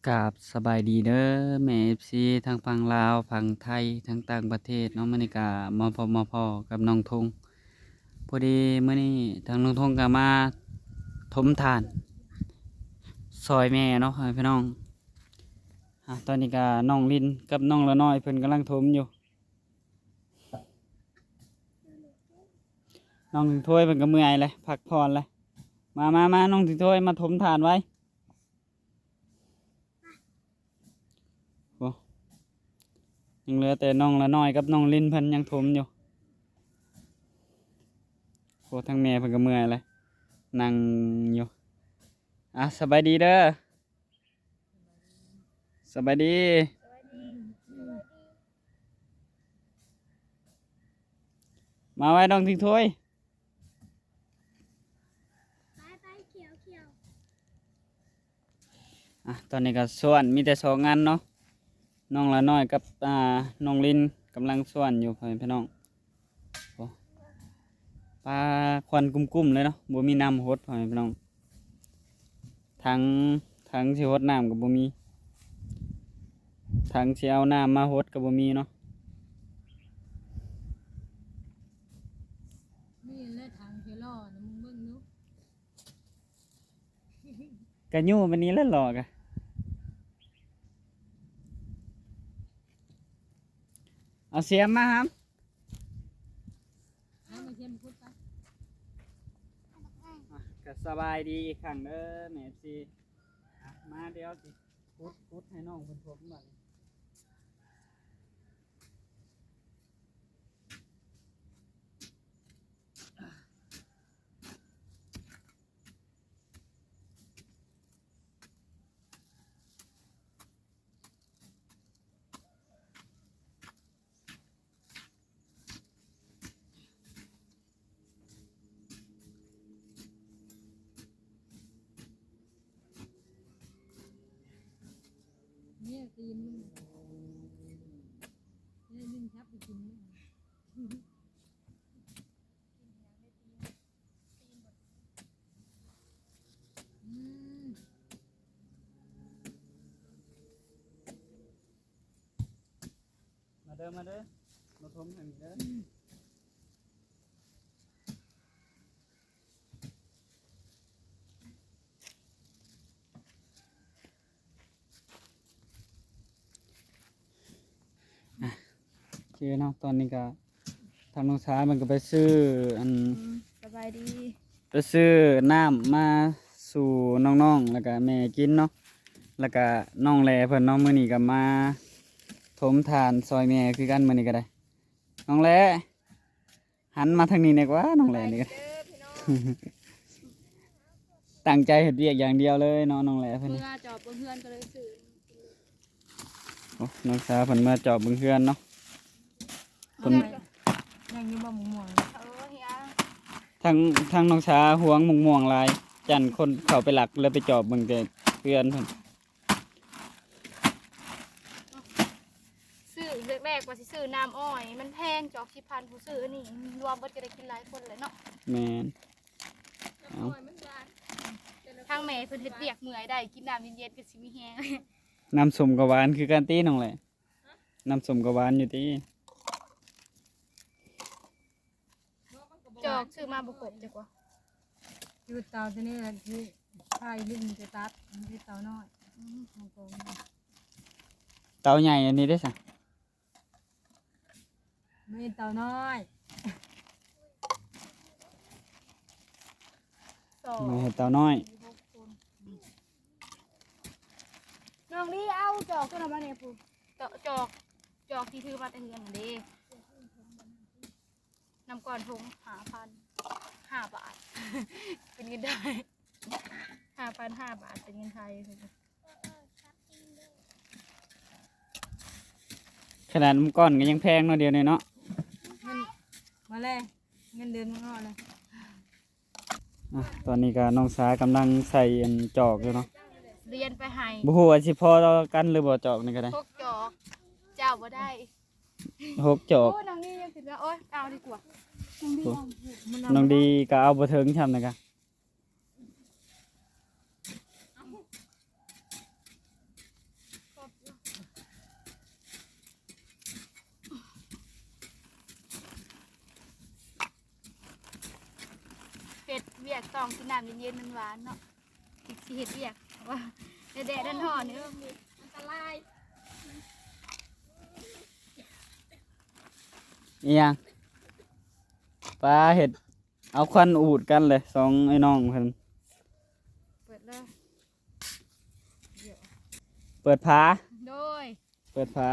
ກາບສະບາຍດີເດີແມ່ເອັຟຊີ ທັງຝັ່ງລາວ ຝັ່ງໄທ ທັງຕ່າງປະເທດເນາະ. ມື້ນີ້ກະມາພົບມາພໍ້ກັບນ້ອງທຸງ. ພໍດີມື້ນີ້ທາງນ້ອງທຸງກະມາຖົມຖ່ານຊ່ອຍແມ່ເນາະ ພໍ່ແມ່ພີ່ນ້ອງ. ອາ ຕອນນີ້ກະນ້ອງລິນກັບນ້ອງລະນ້ອຍເພິ່ນກຳລັງຖົມຢູ່. ນ້ອງຖິງຖ້ວຍເພິ່ນກໍເມື່ອຍແຫຼະ ພັກຜ່ອນແຫຼະ. ມາ ມາ ມາ ນ້ອງຖິງຖ້ວຍ ມາຖົມຖ່ານໄວ້. ໂອ້ ຍັງເຫຼືອແຕ່ນ້ອງລະນ້ອຍກັບນ້ອງລິນເພິ່ນຍັງຖົມຢູ່. ໂອ້ ທາງແມ່ເພິ່ນກໍເມື່ອຍແຫຼະ ນັ່ງຢູ່. ອາ ສະບາຍດີເດີ. ສະບາຍດີ. ມາໄວ້ນ້ອງທິງຖ້ວຍ. ໄປ ໄປ ຂຽວ ຂຽວ. ອາ ຕອນນີ້ກໍສວນມີແຕ່ສອງອັນເນາະ. ນ້ອງລະນ້ອຍກັບ ອາ ນ້ອງລິນກຳລັງສວນຢູ່ ພໍ່ແມ່ພີ່ນ້ອງ. ໂອ້ ປາ ຄວັນກຸ້ມໆເລີຍເນາະ ບໍ່ມີນ້ຳຫົດ ພໍ່ແມ່ພີ່ນ້ອງ. ຖັງ ຖັງຊິຫົດນ້ຳກໍບໍ່ມີ ຖັງຊິເອົານ້ຳມາຫົດກໍບໍ່ມີເນາະ. ມີແຫຼະຖັງເທລໍນະ ມຶງເບິ່ງດູ. ກະຍູ້ປານນີ້ແຫຼະຫຼອກະ. ເອົາສຽມມາຫຳ. ເອົາມາສຽມຂຸດໄປ. ກະສະບາຍດີອີກຄັ້ງເດີແມ່ເອັຟຊີ. ອາ ມາ ດຽວຊິຂຸດ ຂຸດໃຫ້ນ້ອງເພິ່ນຖົມບາດນີ້. ເນຍ ຕີນມັນ ເນຍ ດຶງຈັບໄປກິນມັນ. ອືມ ມາເດີ ມາເດີ ມາຖົມໃຫ້ເດີ. ອ່ະ ໂອເຄເນາະ ຕອນນີ້ກໍທາງນ້ອງສາເພິ່ນກໍໄປຊື້ອັນ ອືມ ສະບາຍດີ ໄປຊື້ນ້ຳມາສູ່ນ້ອງໆ ແລ້ວກໍແມ່ກິນເນາະ ແລ້ວກໍນ້ອງແຫຼເພິ່ນເນາະ ມື້ນີ້ກໍມາຖົມຖ່ານຊ່ອຍແມ່ຄືກັນ ມື້ນີ້ກໍໄດ້ ນ້ອງແຫຼ. ຫັນມາທາງນີ້ແດ່ກວ່າ ນ້ອງແຫຼນີ້ ສະບາຍດີເດີພີ່ນ້ອງ ຕັ້ງໃຈເຮັດວຽກຢ່າງດຽວເລີຍເນາະ ນ້ອງແຫຼເພິ່ນ ເມືອຈອບເບິ່ງເຮືອນກໍເລີຍຊື້. ໂອ້ ນ້ອງສາເພິ່ນເມືອຈອບເບິ່ງເຮືອນເນາະ ເພິ່ນ ຍັງຢູ່ບໍ່ ໝາກມ່ວງ? ເອີ ທາງ ທາງນ້ອງສາຫວງໝາກມ່ວງຫຼາຍ ຢ້ານຄົນເຂົ້າໄປລັກ ເລີຍໄປຈອບເບິ່ງແຕ່ເຮືອນເພິ່ນ. ຊື້ແລກໆ ວ່າຊິຊື້ນ້ຳອ້ອຍ ມັນແພງ ຈອກສິບພັນ ຜູ້ຊື້ອັນນີ້ລວມເບິດກໍໄດ້ກິນຫຼາຍຄົນແຫຼະເນາະ. ແມ່ນ ເອົາ ທາງແມ່ເພິ່ນເຮັດວຽກເມື່ອຍ ໄດ້ກິນນ້ຳເຢັນໆ ກໍຊິມີແຮງ. ນ້ຳສົ້ມກໍຫວານຄືກັນຕິນ້ອງແຫຼ? ນ້ຳສົ້ມກໍຫວານຢູ່ຕິ? ຈອກຊື້ມາບໍ່ຄົບຈັກວ່າ ຢູ່ເຕົາຕົວນີ້ແຫຼະ ທີ່ພາຍລິ້ນໄປຕັດ ມັນເປັນເຕົານ້ອຍ. ອືມ ຂອງໂກງ ເຕົາໃຫຍ່ອັນນີ້ເດ້ຊະ? ແມ່ນເຕົານ້ອຍ ສອງ ແມ່ນເຕົານ້ອຍ. ນ້ອງລີເອົາຈອກຕົວນັ້ນມາແດ່ພຸ້ນ ຈອກ ຈອກທີ່ຖືມາແຕ່ເຮືອນຫັ້ນເດ້. ນ້ຳກ້ອນຖົງຫ້າພັນຫ້າບາດ ເປັນເງິນໄທ ຫ້າພັນຫ້າບາດ ເປັນເງິນໄທ. ຂະໜາດນ້ຳກ້ອນກໍຍັງແພງເນາະ ດຽວນີ້ເນາະ. ເງິນ ມາແລ້ວ ເງິນເດືອນມັນອອກແລ້ວ. ອ່ະ ຕອນນີ້ກໍນ້ອງສາກຳລັງໃສ່ອັນຈອກຢູ່ເນາະ ລຽນໄປໃຫ້ ບໍ່ຮູ້ວ່າຊິພໍກັນຫຼືບໍ່ ຈອກນີ້ກໍໄດ້ ຫົກຈອກ ເຈົ້າບໍ່ໄດ້ ຫົກຈອກ. ໂອ້ຍ ນ້ອງດີຍັງຂຶ້ນວ່າ ໂອ້ຍ ເອົາດີກວ່າ ນ້ອງດີກໍເອົາບໍ່ເຖິງຊ່ຳນີ້ກະ. ເອົາ ກຕ້ອງກິນນ້ຳເຢັນໆ ມັນຫວານເນາະ ຊິເຮັດວຽກ ວ່າແດດໆ ຮ້ອນໆ ນີ້ ອັນຕະລາຍ. ອີ່ຫຍັງ? ປາເຮັດ ເອົາຄວັນອູດກັນເລີຍ ສອງໄອ້ນ້ອງເພິ່ນ. ເປີດເລີຍ ເປີດຝາ ໂດຍ ເປີດຝາ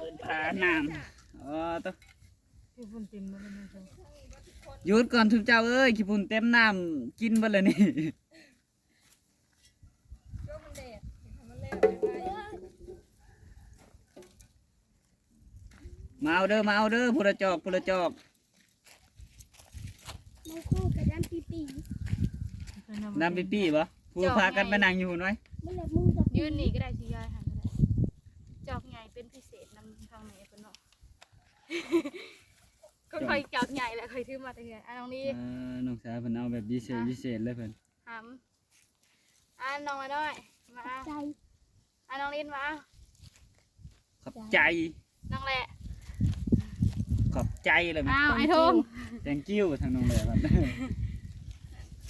ເປີດຝານ້ຳ. ອໍ ໂຕ ຂີ້ຝຸ່ນເຕັມໝົດເລີຍ ຢຸດກ່ອນຊຸມເຈົ້າເອີຍ ຂີ້ຝຸ່ນເຕັມນ້ຳ ກິນເບິດແລ້ວນີ້. ມາເອົາເດີ ມາເອົາເດີ ຜູ້ລະຈອກ ຜູ້ລະຈອກ. ມັນຄູ່ກັບດຳປີປີ ດຳປີປີບໍ່? ຜູ້ພາກັນໄປນັ່ງຢູ່ພຸ້ນໄວ້ ມັນລະມືກັບ ຢືນນີ້ກໍໄດ້ ຊິຍາຍຫັ້ນກໍໄດ້. ຈອກໃຫຍ່ເປັນພິເສດນຳທາງແມ່ເພິ່ນເນາະ ຂ້ອຍຈອກໃຫຍ່ແຫຼະ ຂ້ອຍຖືມາແຕ່ເຮືອນ. ອ່າ ນ້ອງລີ ອ່າ ນ້ອງສາວເພິ່ນເອົາແບບພິເສດ ອ່ະ ພິເສດເລີຍເພິ່ນ. ຫຳ ອ່າ ນ້ອງລະນ້ອຍ ມາ ໃຈ ອ່າ ນ້ອງລິນມາ ຂອບໃຈ ນ້ອງແຫຼະ ຂອບໃຈເລີຍ. ອ້າວ ໄອ້ທົງ thank you ທາງນ້ອງແຫຼະ ເ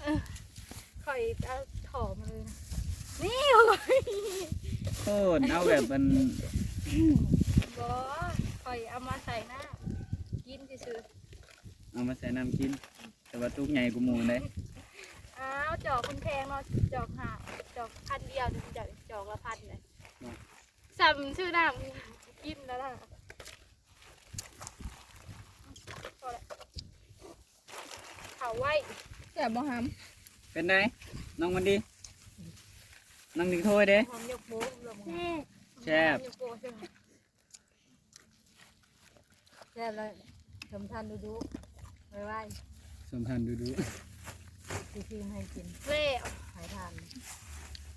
ອີ ຂ້ອຍເອົາຖໍມາເລີຍນະ ນີ້. ໂອ້ຍ ເອົາແບບມັນ ບໍ່ ຂ້ອຍເອົາມາໃສ່ນ້ຳກິນຊື່ໆ ເອົາມາໃສ່ນ້ຳກິນ. ແຕ່ວ່າຕຸກໃຫຍ່ກວ່າໝູ່ເດ້. ອ້າວ ຈອກເພິ່ນແພງເນາະ ຈອກຫ້າ ຈອກພັນດຽວ ຈອກ ຈອກລະພັນເດ້. ເນາະ ສ່ຳຊື້ນ້ຳກິນແລ້ວລະ ພໍແລ້ວ ເຂົ້າໄວ້. ແຊບບໍ່ຫຳ? ເປັນໃດ ນ້ອງມັນດີ ນ້ອງໜຶ່ງໂທຍເດ້. ຫອມຍົກໂປ້ ແຊບ ແຊບ ຫອມຍົກໂປ້ ແຊບ. ແຊບເລີຍ ຊົມທ່ານດຸໆ ໄວໆ ຊົມທ່ານດຸໆ ຊິຊີມໃຫ້ກິນ ແລ້ວ ໃຫ້ທ່ານ.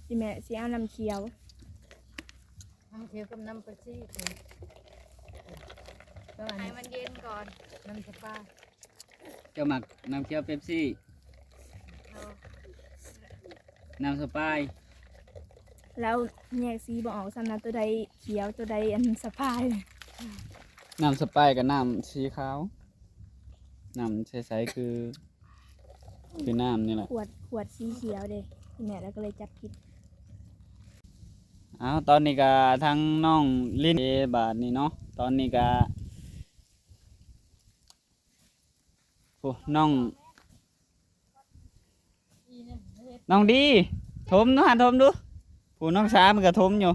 ອີ່ແມ່ຊິເອົານ້ຳຂຽວ ນ້ຳຂຽວກັບນ້ຳເປັບຊີ ໃຫ້ມັນເຢັນກ່ອນ ນ້ຳສະປາ. ເຈົ້າມັກນ້ຳຂຽວເປັບຊີ ເອົາ ນ້ຳສະປາຍ. ລາວແຍກສີບໍ່ອອກຊ້ຳນະ ໂຕໃດຂຽວ ໂຕໃດອັນສະປາຍ. ນ້ຳສະປາຍກັບນ້ຳສີຂາວ ນ້ຳໃສໆ ຄື ຄືນ້ຳນີ້ແຫຼະ. ຂວດ ຂວດສີຂຽວເດ້ ແມ່ລາວກໍເລີຍຈັບຜິດ. ເອົາ ຕອນນີ້ກະທາງນ້ອງລິນເອ ບາດນີ້ເນາະ ຕອນນີ້ກະ ໂອ້ ນ້ອງ ນ້ອງດີ ຖົມດູຫັ້ນ ຖົມດູ. ຜູ້ນ້ອງສາມັນກະຖົມຢູ່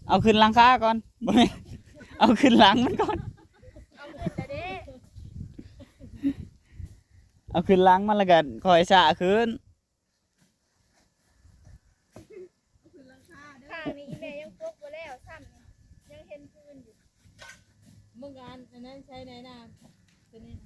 ເອົາຂຶ້ນຫຼັງຄາກ່ອນ ບໍ່ແມ່ນ ເອົາຂຶ້ນຫຼັງມັນກ່ອນ ເອົາຂຶ້ນຫຼັງມັນແລ້ວກະຄ່ອຍສະຂຶ້ນ. ຂ້າງນີ້ອີ່ແມ່ຍັງປົກບໍ່ແລ້ວຊ້ຳ ຍັງເຫັນພື້ນຢູ່. ມຶງກະອັນ ອັນນັ້ນໃຊ້ໄດ້ນາ ໂຕນີ້ນະ.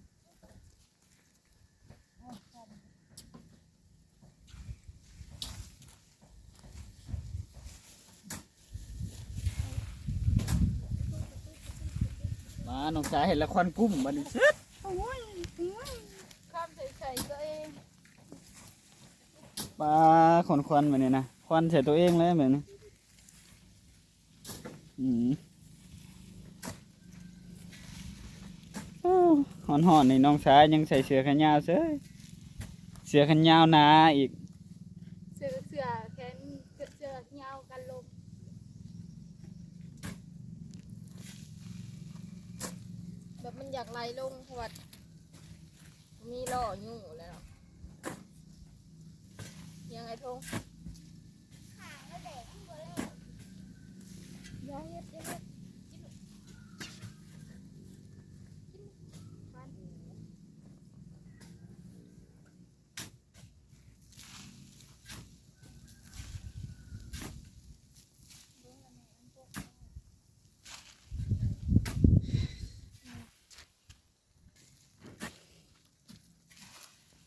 ມາ ນ້ອງສາເຫັນລະຄວັນກຸ້ມບັດນີ້ ຊຶບ ໂອ້ຍ ຄວາມໃສ່ໃສ່ຕົວເອງ. ປາ ຄວັນໆ ແບບນີ້ນະ ຄວັນໃສ່ຕົວເອງເລີຍແບບນີ້. ອືມ ໂອ້ ຮ້ອນໆ ນີ້ນ້ອງຊາຍຍັງໃສ່ເສື້ອແຂນຍາວເສີຍ ເສື້ອແຂນຍາວໜາອີກ ເສື້ອ ເສື້ອແຂນ ເສື້ອ ເສື້ອຍາວກັນລົມ ແບບມັນຢາກໄຫຼລົງ ເພາະວ່າ ມີລໍ້ຢູ່ແລ້ວ ຍັງໄອ້ທົງ ຢ່າເຮັດ ຢ່າເຮັດ ກິນລູກ ກິນລູກ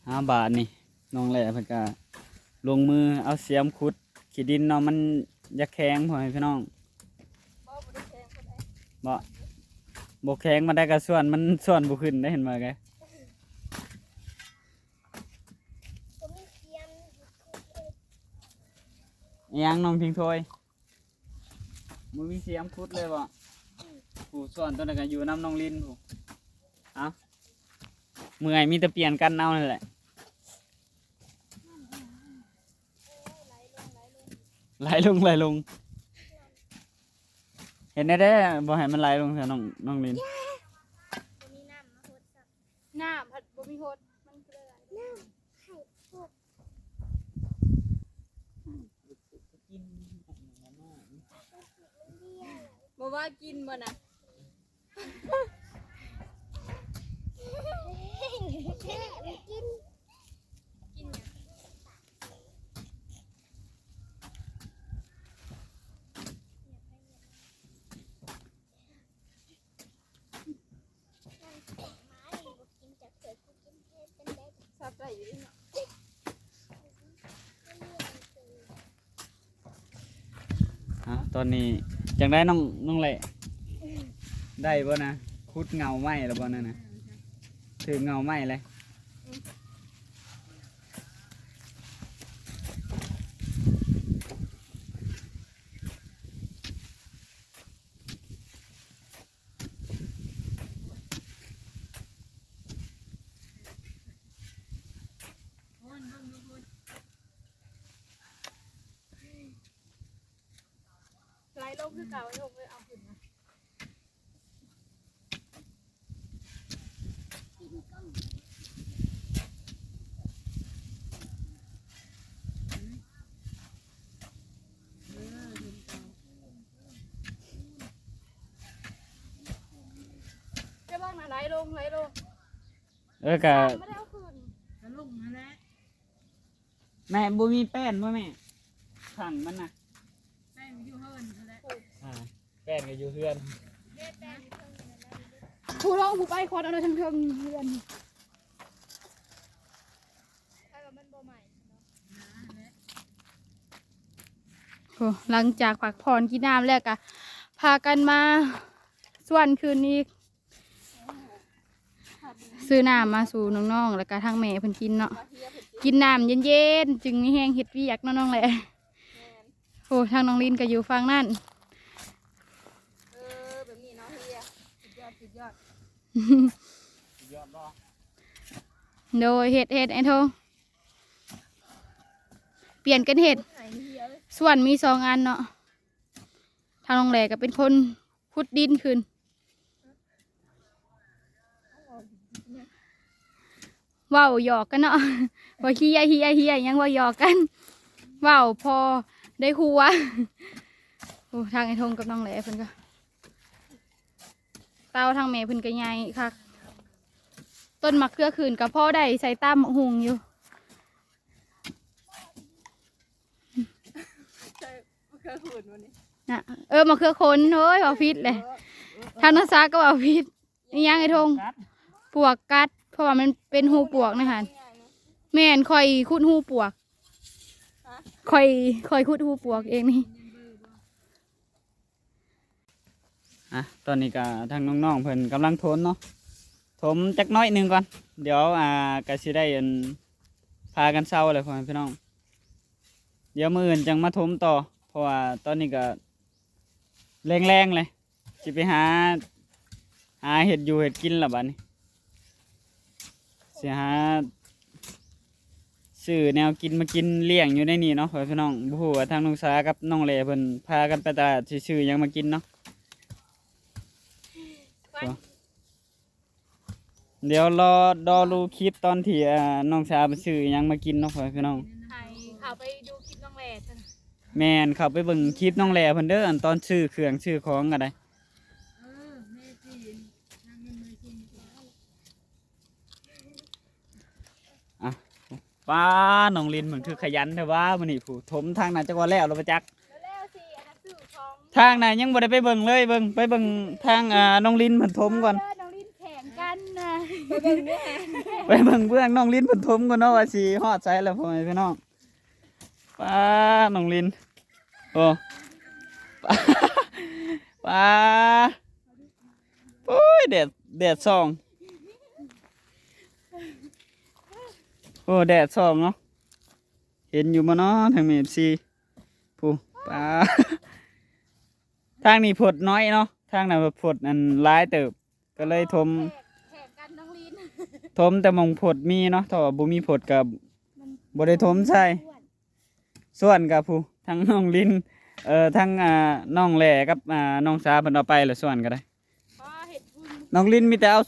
ອາ ບາດນີ້ນ້ອງແຫຼເພິ່ນກະລົງມືເອົາສຽມຂຸດຂີ້ດິນເນາະ ມັນຢາກແຂງ ພໍ່ແມ່ພີ່ນ້ອງ ບໍ່ ບໍ່ແຂງປານໃດ ກະສ່ວນມັນສ່ວນບໍ່ຂຶ້ນໄດ໋ ເຫັນບໍ່ກະ ອີ່ຫຍັງນ້ອງພິງໂທຍ? ບໍ່ມີສຽມຂຸດເລີຍບໍ່? ຜູ້ສອນຕົວນັ້ນກະຢູ່ນຳນ້ອງລິນຜູ້ ເອົ້າ ເມື່ອຍມີແຕ່ປ່ຽນກັນເອົານັ້ນແຫຼະ. ໄຫຼລົງ ໄຫຼລົງ ເຮັດແນວໃດບໍ່ໃຫ້ມັນໄຫຼລົງຊະ ນ້ອງ ນ້ອງລິນ? ບໍ່ມີນ້ຳມາຫົດຊ້ຳ. ນ້ຳພັດບໍ່ມີຫົດ ມັນກໍເລີຍໄຫຼລົງ. ບໍ່ວ່າກິນບໍ່ນະ? ກິນຫຍັງ? ສັບໄດ້ຢູ່ເດເນາະ. ເອົ້າ ຕອນນີ້ຈັ່ງໃດນ້ອງ ນ້ອງແຫຼະ ໄດ້ບໍ່ນະ? ຂຸດເຫງົ້າໄມ້ແລ້ວບໍ່ນັ້ນນະ? ຖືກເຫງົ້າໄມ້ແລ້ວ. ໄຫຼລົງຄືເກົ່າ ໄອ້ທົງເອີຍ ເອົາຂຶ້ນມາ. ຈະເບິ່ງນະ ໄຫຼລົງ ໄຫຼລົງ. ເອີ ກະ ບໍ່ໄດ້ເອົາຂຶ້ນ ກະລົງຫັ້ນແຫຼະ. ແມ່ ບໍ່ມີແປ້ນບໍ່ແມ່? ຖັງມັນນະ ແປ້ນຢູ່ເຮືອນຫັ້ນແຫຼະ. ອ່າ ແປ້ນກໍຢູ່ເຮືອນ. ຜູ້ລອງຜູ້ໄປຄວັນເອົາເທິງເຮືອນ. ໂອ້ ຫຼັງຈາກພັກຜ່ອນກິນນ້ຳແລ້ວກໍພາກັນມາສວນຄືນອີກ. ຊື້ນ້ຳມາສູ່ນ້ອງໆ ແລ້ວກະທັງແມ່ເພິ່ນກິນເນາະ. ກິນນ້ຳເຢັນໆ ຈຶ່ງມີແຮງເຮັດວຽກເນາະນ້ອງແຫຼະ. ແມ່ນ. ໂອ້ ທາງນ້ອງລິນກໍຢູ່ຝັ່ງນັ້ນ. ເອີ ແບບນີ້ເນາະເຮຍ. ສຸດຍອດ ສຸດຍອດ. ສຸດຍອດບໍ່? ໂດຍ ເຮັດ ເຮັດ ໄອ້ໂທ. ປ່ຽນກັນເຮັດ. ສວນມີສອງອັນເນາະ. ທາງນ້ອງແຫຼກໍເປັນຄົນຂຸດດິນຂຶ້ນ. ເວົ້າຫຍອກກັນເນາະ ວ່າເຮຍ ເຮຍ ເຮຍ ຫຍັງ ເວົ້າຫຍອກກັນ ເວົ້າພໍໄດ້ຫົວ. ໂອ້ ທາງໄອ້ທົງກັບນ້ອງແຫຼເພິ່ນກໍ ເຕົາທາງແມ່ເພິ່ນກໍໃຫຍ່ຄັກ. ຕົ້ນໝາກເຂືອຂືນກໍພໍໄດ້ໃສ່ຕຳໝາກຫຸ່ງຢູ່. ໃສ່ມະເຂືອຂົນບໍ່ນີ້? ນະ ເອີ ມະເຂືອຂົນ. ໂອ້ຍ ເວົ້າຜິດແຫຼະ. ເອີ ເອີ ທາງນ້ອງສາກໍເວົ້າຜິດ. ອີຫຍັງໄອ້ທົງ? ປວກກັດ ເພາະວ່າມັນເປັນຮູປວກໃນຫັ້ນ. ແມ່ນ ຂ້ອຍຂຸດຮູປວກ. ຮະ? ຂ້ອຍ ຂ້ອຍຂຸດຮູປວກເອງນີ້. ອ່ະ ຕອນນີ້ກະທາງນ້ອງໆເພິ່ນກຳລັງຖົມເນາະ ຖົມຈັກໜ້ອຍໜຶ່ງກ່ອນ ດຽວ ອ່າ ກະຊິໄດ້ ອັນ ພາກັນເຊົາແລ້ວ ພໍ່ແມ່ພີ່ນ້ອງ. ດຽວມື້ອື່ນຈັ່ງມາຖົມຕໍ່ ເພາະວ່າຕອນນີ້ກະແລງໆແລ້ວ ຊິໄປຫາ ຫາເຮັດຢູ່ເຮັດກິນລະບາດນີ້. ຊິຫາຊື້ແນວກິນມາກິນລ້ຽງຢູ່ໃນນີ້ເນາະ ພໍ່ແມ່ພີ່ນ້ອງ. ບໍ່ຮູ້ວ່າທາງນ້ອງສາກັບນ້ອງແຫຼເພິ່ນພາກັນໄປຕະຫຼາດຊິຊື້ຫຍັງມາກິນເນາະ. ດຽວລໍ ລໍດູຄລິບຕອນທີ່ ອ່າ ນ້ອງສາໄປຊື້ຫຍັງມາກິນເນາະ ພໍ່ແມ່ພີ່ນ້ອງ. ໃຫ້ເຂົ້າໄປດູຄລິບນ້ອງແຫຼເດີ. ແມ່ນ ເຂົ້າໄປເບິ່ງຄລິບນ້ອງແຫຼເພິ່ນເດີ ອັນຕອນຊື້ເຄື່ອງຊື້ຂອງກໍໄດ້. ອ່ະ ປ້າ ນ້ອງລິນມັນຄືຂະຫຍັນແທ້ຫວາ ມື້ນີ້ຜູ້ຖົມທາງນັ້ນຈັກວ່າແລ້ວຫຼືບໍ່ຈັກ. ແລ້ວໆຊິ ອັນນັ້ນຊື້ຂອງ ທາງນັ້ນຍັງບໍ່ໄດ້ໄປເບິ່ງເລີຍ ເບິ່ງ ໄປເບິ່ງທາງ ອ່າ ນ້ອງລິນເພິ່ນຖົມກ່ອນ. ເດີ ນ້ອງລິນແຂ່ງກັນນະ ໄປເບິ່ງເດີ ໄປເບິ່ງເບື້ອງນ້ອງລິນເພິ່ນຖົມກ່ອນເນາະ ວ່າຊິຮອດໃສແລ້ວ ພໍ່ແມ່ພີ່ນ້ອງ. ປ້າ ນ້ອງລິນ ໂອ້ ປ້າ ໂອ້ຍ ແດດ ແດດສ່ອງ ໂອ້ ແດດສ່ອງເນາະ. ເຫັນຢູ່ບໍ່ເນາະທາງແມ່ເອັຟຊີ ຜູ້ ປ້າ ທາງນີ້ຝົນໜ້ອຍເນາະ ທາງນັ້ນຝົນອັນຫຼາຍເຕີບ ກໍເລີຍຖົມ ແຂ່ງ ແຂ່ງກັນນ້ອງລິນ. ຖົມແຕ່ໝ່ອງພົດມີເນາະ ຖ້າວ່າບໍ່ມີພົດກໍບໍ່ໄດ້ຖົມໃສ່. ສ່ວນກັບຜູ້ ທັງນ້ອງລິນ ເອີ ທັງ ອ່າ ນ້ອງແຫຼກັບ ອ່າ ນ້ອງສາເພິ່ນເອົາໄປແລ້ວ ສ່ວນກໍໄດ້. ອໍ ເຮັດບຸນ ນ້ອງລິນມີແຕ່ເອົາ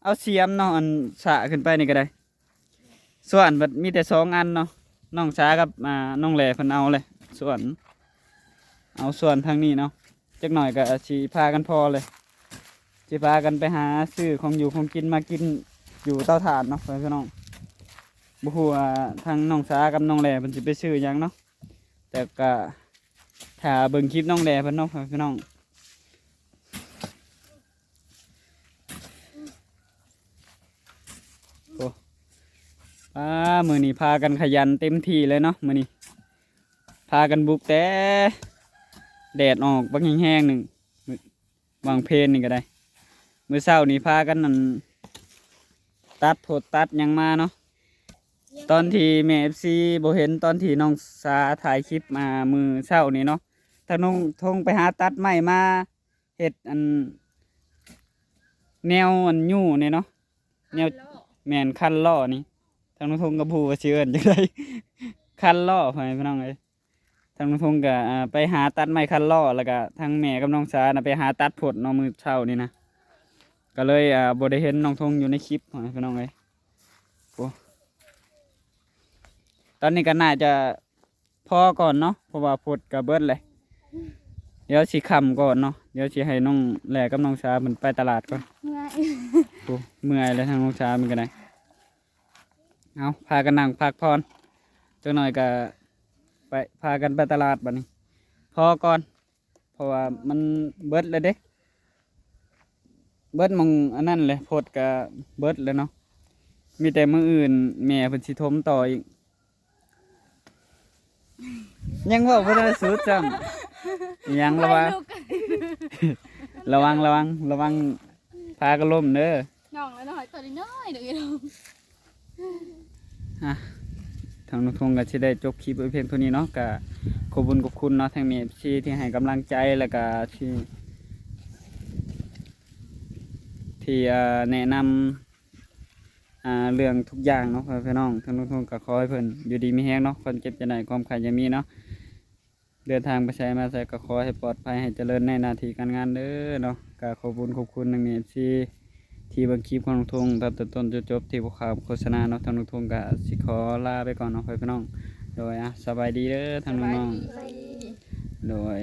ເອົາສຽມເນາະ ອັນສະຂຶ້ນໄປນີ້ກໍໄດ້. ສ່ວນບັດມີແຕ່ສອງອັນເນາະ ນ້ອງສາກັບ ອ່າ ນ້ອງແຫຼເພິ່ນເອົາແຫຼະ ສ່ວນ ເອົາສ່ວນທາງນີ້ເນາະ. ຈັກໜ້ອຍກໍຊິພາກັນພໍ້ເລີຍ ຊິພາກັນໄປຫາຊື້ຂອງຢູ່ຂອງກິນມາກິນຢູ່ເຕົາຖ່ານເນາະ ພໍ່ແມ່ພີ່ນ້ອງ. ບໍ່ຮູ້ວ່າທາງນ້ອງສາກັບນ້ອງແຫຼເພິ່ນຊິໄປຊື້ຫຍັງເນາະ ແຕ່ກໍຖ້າເບິ່ງຄລິບນ້ອງແຫຼເພິ່ນເນາະ ພໍ່ແມ່ພີ່ນ້ອງ. ໂອ້ ປ້າ ມື້ນີ້ພາກັນຂະຫຍັນເຕັມທີ່ເລີຍເນາະ ມື້ນີ້ພາກັນບຸກແຕ່ແດດອອກບັກແຮງໆໜຶ່ງ ຫວ່າງເພນນີ້ກໍໄດ້. ມື້ເຊົ້ານີ້ພາກັນ ອັນ ຕັດໂພດຕັດຫຍັງມາເນາະ ຕອນທີ່ແມ່ເອັຟຊີບໍ່ເຫັນ ຕອນທີ່ນ້ອງສາຖ່າຍຄລິບມາມື້ເຊົ້ານີ້ເນາະ ທາງນ້ອງທົງໄປຫາຕັດໄມ້ມາເຮັດ ອັນ ແນວ ອັນ ຍູ້ນີ້ເນາະ ແນວ ຄັນລໍ້ ແມ່ນ ຄັນລໍ້ນີ້ ທາງນ້ອງທົງກໍບໍ່ຮູ້ວ່າຊິເອີ້ນຈັ່ງໃດ ຄັນລໍ້ ພໍ່ແມ່ພີ່ນ້ອງເອີຍ. ທາງນ້ອງທົງກໍ ອ່າ ໄປຫາຕັດໄມ້ຄັນລໍ້ ແລ້ວກໍທັງແມ່ກັບນ້ອງສານະໄປຫາຕັດໂພດເນາະ ມື້ເຊົ້ານີ້ນະ ກໍເລີຍ ອ່າ ບໍ່ໄດ້ເຫັນນ້ອງທົງຢູ່ໃນຄລິບ ພໍ່ແມ່ພີ່ນ້ອງເອີຍ. ໂອ້ ຕອນນີ້ກໍໜ້າຈະພໍກ່ອນເນາະ ເພາະວ່າໂພດກໍເບິດແຫຼະ ດຽວຊິຄ່ຳກ່ອນເນາະ ດຽວຊິໃຫ້ນ້ອງແຫຼກັບນ້ອງສາເພິ່ນໄປຕະຫຼາດກ່ອນ. ເມື່ອຍ ໂອ້ ເມື່ອຍແລ້ວ ທາງນ້ອງສາເພິ່ນກໍໄດ້. ເອົາ ພາກັນນັ່ງພັກຜ່ອນຈັກໜ້ອຍກໍໄປ ພາກັນໄປຕະຫຼາດບັດນີ້ ພໍກ່ອນ ເພາະວ່າມັນເບິດແລ້ວເດ້ ເບິດໝ່ອງອັນນັ້ນແຫຼະ ໂພດກໍເບິດແລ້ວເນາະ ມີແຕ່ມື້ອື່ນແມ່ເພິ່ນຊິຖົມຕໍ່ອີກ. ຍັງເວົ້າບໍ່ທັນສຸດຊ້ຳ ຍັງລະຫວ່າງ ລະຫວ່າງ ລະຫວ່າງ ລະຫວ່າງ ລະຫວ່າງພາກັນລົ້ມເດີ ນ້ອງລະນ້ອຍ ຕົວນ້ອຍໆເດີ. ອ່ະ ທາງນ້ອງທົງກໍຊິໄດ້ຈົບຄລິບໄວ້ພຽງເທົ່ານີ້ເນາະ ກໍຂອບຄຸນຂອບຄຸນເນາະ ທັງແມ່ເອັຟຊີທີ່ໃຫ້ກຳລັງໃຈ ແລ້ວກໍທີ່ ທີ່ ອ່າ ແນະນຳ ອ່າ ເລື່ອງທຸກຢ່າງເນາະ ພໍ່ແມ່ພີ່ນ້ອງ. ທາງນ້ອງທົງກໍຂໍໃຫ້ເພິ່ນຢູ່ດີມີແຮງເນາະ ຄວາມເຈັບຢ່າໄດ້ ຄວາມໄຂ້ຢ່າມີເນາະ ເດີນທາງໄປໃສມາໃສກໍຂໍໃຫ້ປອດໄພ ໃຫ້ຈະເລີນໃນໜ້າທີ່ການງານເດີເນາະ. ກໍຂອບຄຸນຂອບຄຸນນຳເອັຟຊີທີ່ເບິ່ງຄລິບຂອງນ້ອງທົງຕັ້ງແຕ່ຕົ້ນຈົນຈົບທີ່ບໍ່ຂ້າມໂຄສະນາເນາະ. ທາງນ້ອງທົງກໍຊິຂໍລາໄປກ່ອນເນາະ ພໍ່ແມ່ພີ່ນ້ອງ. ໂດຍ ອ່ະ ສະບາຍດີເດີທາງນ້ອງໆ ສະບາຍດີ ໂດຍ.